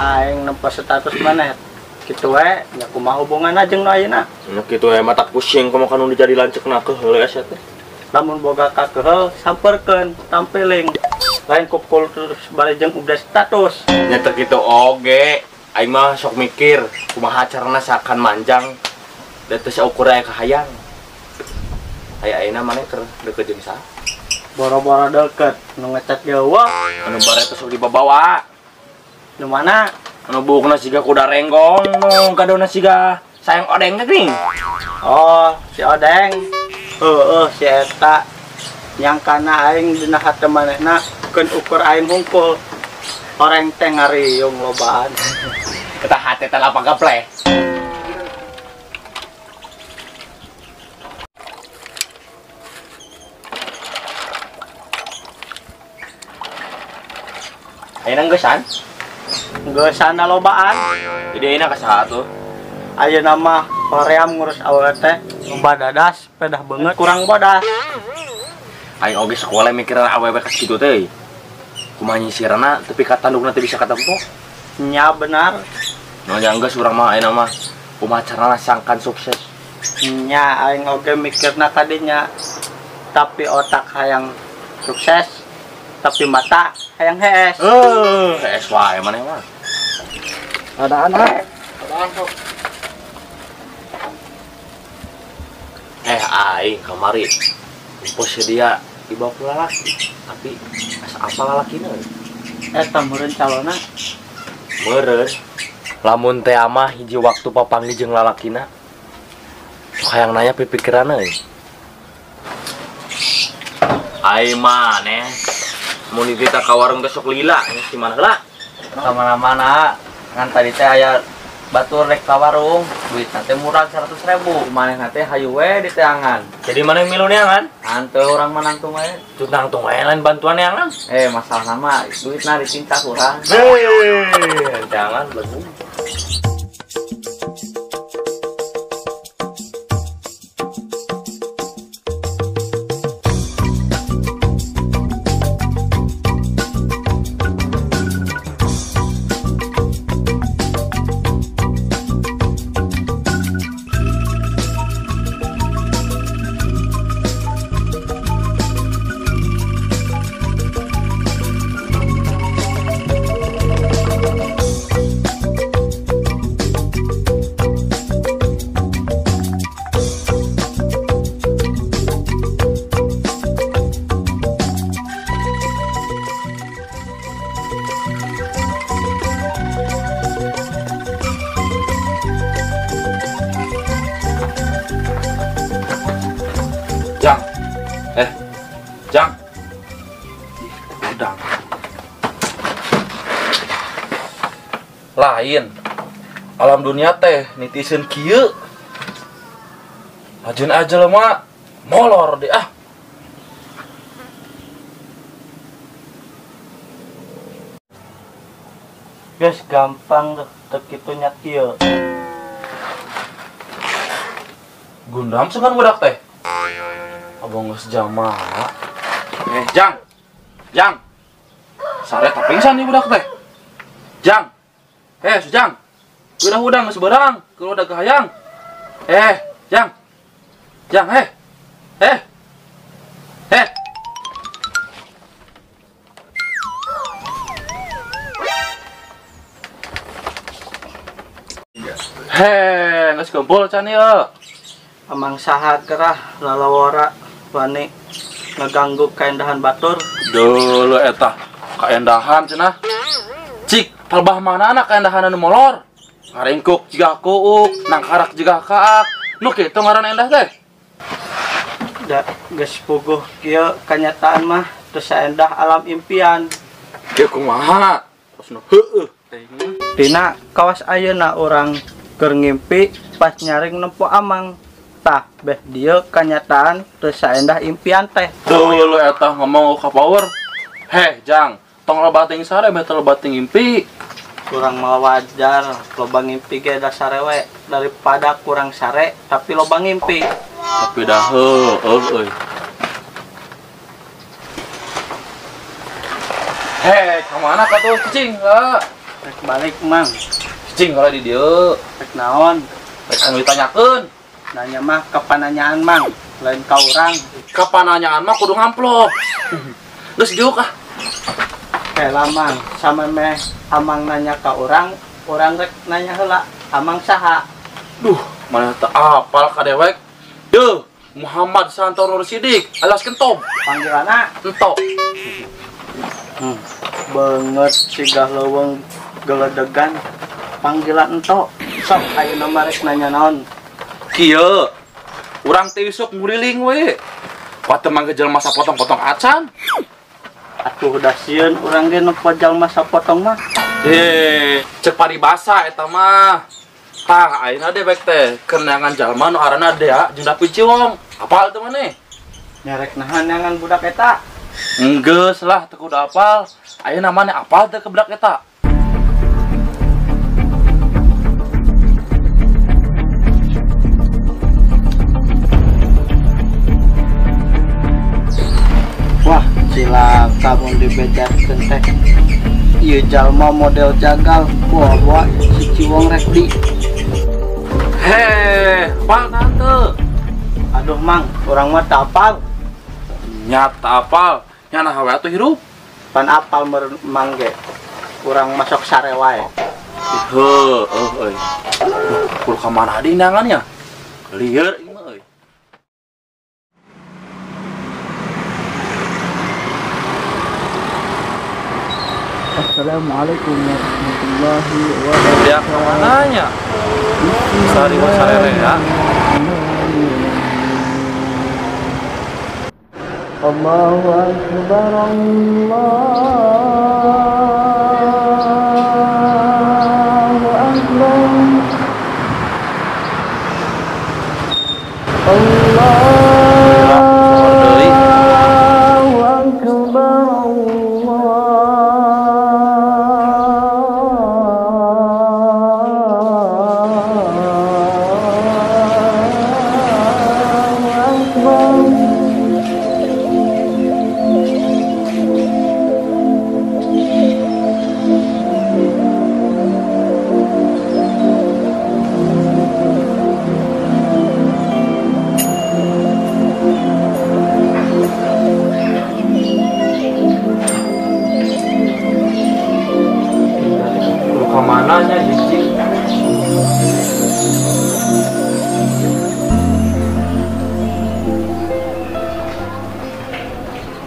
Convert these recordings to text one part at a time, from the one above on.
Aing nempo status maneh. Kitu we, nya kumaha hubunganna jeung nu ayeuna? Nya kitu we mata pusing kumaha kanu dijadi lanceukna keheul asa teh. Lamun boga kakeheul samperkeun tampiling. Lain kukul terus bari jeung update status. Nya teh kitu oge. Aing mah sok mikir kumaha carana sakan manjang da teu saukur aya kahayang. Aya ayeuna maneh keur deukeut jeung saha? Boro-boro deukeut, nu ngecat ge eueuh. Anu bare teh sok dibabawa. Nu mana? Anu buukna siga kuda renggong, nu kadona siga sayang odeng teh geuning. Oh, si odeng. Heeh, si eta nyangkana aing dina hate manehna keun ukur aing hungkul. Oreng teh ngariung lobaan. Eta hate teh lapang gapleh. Ayeuna geusan? Geusan lobaan. Jadi ayeuna ka saha tuh? Ayeuna mah hoream ngurus awewe teh, loba dadas, pedah beungeut kurang bodas. Aing oge sekolah mikiran awewe ka kitu teh. Kumaha nyisirna tapi ka tandukna teh bisa katempo. Nya benar. Nu nya geus urang mah ayeuna mah kumaha carana sangkan sukses. Nya aing oge mikirna kadinya. Tapi otak hayang sukses, tapi mata hayang hees. Hees wae maneh mah. Adaan ha? Adaan sok. Aing kamari pos dia dibawa ku lalaki, tapi asa apa lalakina? Eta meureun calona. Meureun. Lamun teh mah hiji waktu papanggih jeung lalakina. Sok hayang nanya pipikiranna euy. Aing maneh mun ditita ka warung teh sok lila, geus di mana heula? Ka mana-mana, ngan tadi teh aya batur rek ka warung, duitna teh murah 100.000. Manehna teh hayu we diteangan. Jadi maneh milu neangan? Hanteu urang mah nangtung we. Teu nangtung we lain bantuan neangan. Masalahna mah duitna dicinta kurang. Heuh, jangan begu. Jang. Jang. Udang. Lain. Alam dunia teh nitiseun kieu. Ajeun aja mah molor deh ah. Geus gampang teu kitu nya kieu. Gundam sengan budak teh. Abang geus jamaah. Jang. Jang. Sare tak pingsan nih budak teh. Jang. Sujang. Udah geus beurang, keur udah gahayang. Jang. Jang, Heh, geus kumpul can ieu. Amang saha gerah lalawara wani ngeganggu kaendahan batur. Dulu eta kaendahan cenah. Cik, palbah mana anak kaendahan anu molor? Ngaringkuk jiga kuuk, nangkarak jiga kaak. Nu kitu ngaran endah teh. Da geus puguh kieu kanyataan mah teu saendah alam impian. Kieu kumaha? Terus nu heueuh teh. Dina kawas ayeuna urang keur ngimpi pas nyaring nempo amang. Tah beh dieu kanyataan teu saendah impian teh. Dulu eta ngomong ka power. Heh, Jang, tong loba teuing sare beh teu loba teuing ngimpi. Kurang mah wajar loba ngimpi ge da sarewe daripada kurang sare tapi loba ngimpi. Tapi dah heueuh euy. Heh, ka mana ka tuh cicing? Rek balik mang. Cing kalau di dieu. Rek naon? Rek anu ditanyakeun. Nanya mah kepananyaan mang, lain ka urang. Kapananyaan mah kudu ngamplop. Geus diuk ah. Kela mang, sama meh amang nanya ka urang, urang rek nanya heula, amang saha? Duh, mana teu apal ka dewek. Deuh, Muhammad Santo Nur Sidik alias Kentob. Panggilanna Entok. Banget sigah leuweung geledegan panggilan entok. Sok ayeuna mah rek nanya naon? Kieu, urang teh isuk nguriling we. Pate mangga jelema sapotong-potong acan. Atuh udah sieun urang ge nu jalma sapotong mah. Cek paribasa eta mah. Tah ayeuna dewek teh keunangan jalma nu aranna Dea jeung David Ciwong. Apal teu maneh? Nyarek nahan neangan budak eta. Enggeus lah teu kudu apal. Ayeuna maneh apal teu ke budak eta? Wah, cilaka mun dibejakeun teh. Ieu jalma model jagal, bawa-bawa si Ciwong rek di. Heh, apal tante. Aduh mang, urang mah teu apal. Nya teu apal, nya naha we atuh hirup. Pan apal meureun mang ge. Urang masuk sare wae. Heuh, euy. Kudu ka mana deui neangan nya? Lieur ieu mah euy. Assalamualaikum warahmatullahi wabarakatuh. Dia kemananya? Sari wasarere ya. Allahu akbar, Allahu akbar. Allahu akbar.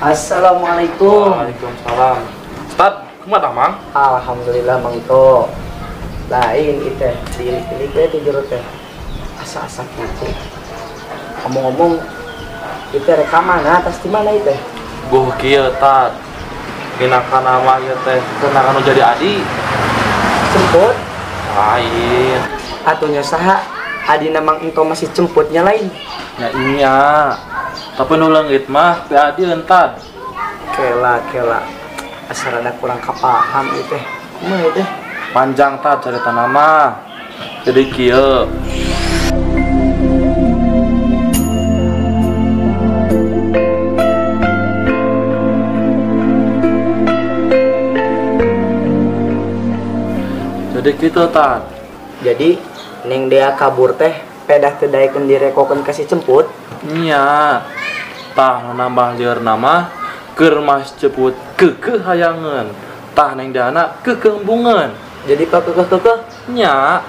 Assalamualaikum. Waalaikumsalam. Ustad, kumaha Mang? Alhamdulillah Mang Ito. Lain itu diilik-ilik we ti jero teh. Asa-asa kitu. Ngomong-ngomong, itu rek ka mana atas di mana itu? Goh kieu Tad. Ginakan nama ieu teh keunangan nu jadi adi. Cemput? Lain. Atuh nya saha? Adina Mang Ento masih cemputnya lain. Ya iya. Tapi nu leungit mah teh adi Tad. Kela kela. Asa rada kurang kapaham ieu teh. Kumaha ieu teh? Panjang Tad carita nama. Jadi kieu. Jadi kitu Tad. Jadi Neng Dea kabur teh pedah teu daekeun direkokeun ka si Cemput. Nya. Tah nu nambah lieur nama keur mas Ceput keukeuh hayangeun. Tah Neng Deana keukeuh embungeun. Jadi pakekeuh-keukeuh? Nya.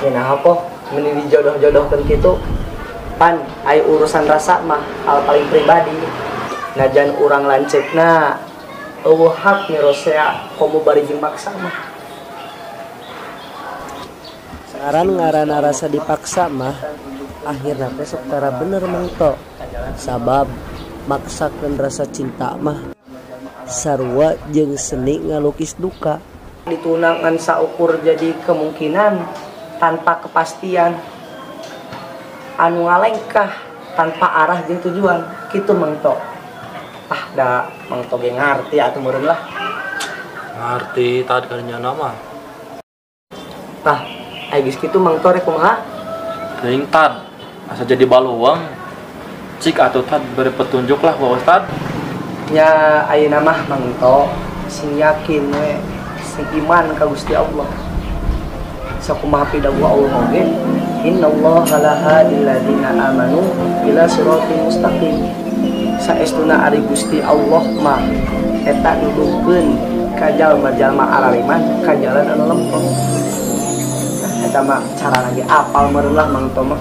Ya naha poh meni dijodoh-jodohkeun kitu. Pan ai urusan rasa mah hal paling pribadi. Najan urang lanceukna eueuh hak mirosea komo bari jeung maksa mah. Ngaran ngaran rasa dipaksa mah akhirna teh sok tara bener Mang To. Sabab maksakeun rasa cinta mah sarua jeung seni ngalukis duka. Ditunangan saukur jadi kemungkinan tanpa kepastian. Anu ngalengkah tanpa arah jeung tujuan kitu Mang To. Ah da Mang To ge ngarti atuh meureun lah. Ngarti tadi kadinya nama. Tah ai geus kitu Mang To rek kumaha? Teuing Tad, asa jadi baluang. Cik atuh Tad beri petunjuk lah Pak Ustad. Nya ayeuna mah Mang To sing yakin we pasti iman ka Gusti Allah. Sakumaha pidawuh Allah oge, innallaha la hadil ladzina amanu ila siratal mustaqim. Saestuna ari Gusti Allah mah eta nuduhkeun ka jalma-jalma arariman ka jalan anu lempeng. Nah, eta mah cara lagi apal meureun lah Mang To mah.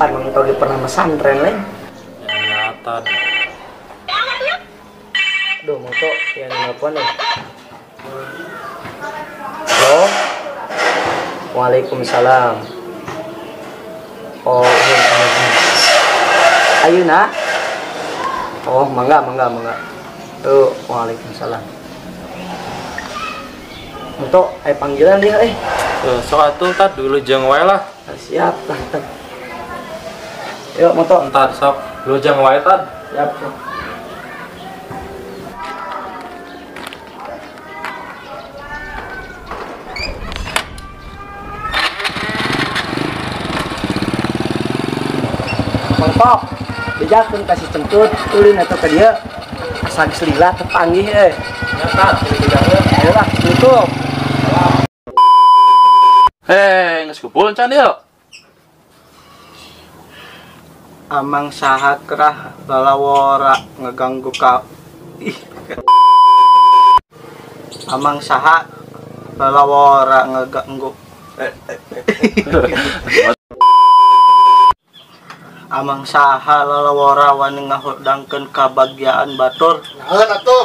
Pan Mang To ge pernah mesantren lain. Nyata. Duh, Mang To ya nelpon nih. Halo. Waalaikumsalam. Oh, ayeuna. Oh, mangga mangga mangga. Tuh, waalaikumsalam. Untuk ayo panggilan dia eh. Sok atuh tad dulu jeung wae lah. Siap lah tad. Yuk, moto. Entar sok dulu jeung wae tad. Siap, siap. Mangkok, bejakeun kasih cengcut, ulin atau ke dia. Asa geus lila teu panggih euy. Nya tad, bejakeun. Ayo lah, tutup. Hei, geus kumpul encan ieu. Amang saha kerah lalawora ngeganggu ka ih. Amang saha lalawora ngeganggu. Amang saha lalawora wani ngahudangkeun kabagjaan batur. Naon atuh?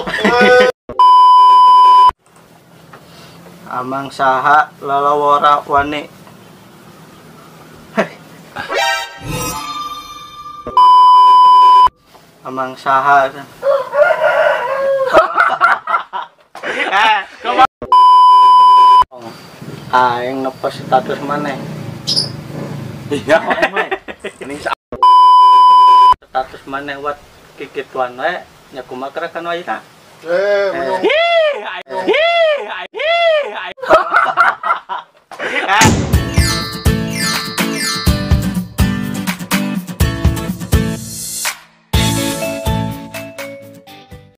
Amang saha lalawora wani. Amang saha. Aing ngepost status maneh. Iya, ini status maneh wat kikituan we nya kumaha kan wae na. Eh,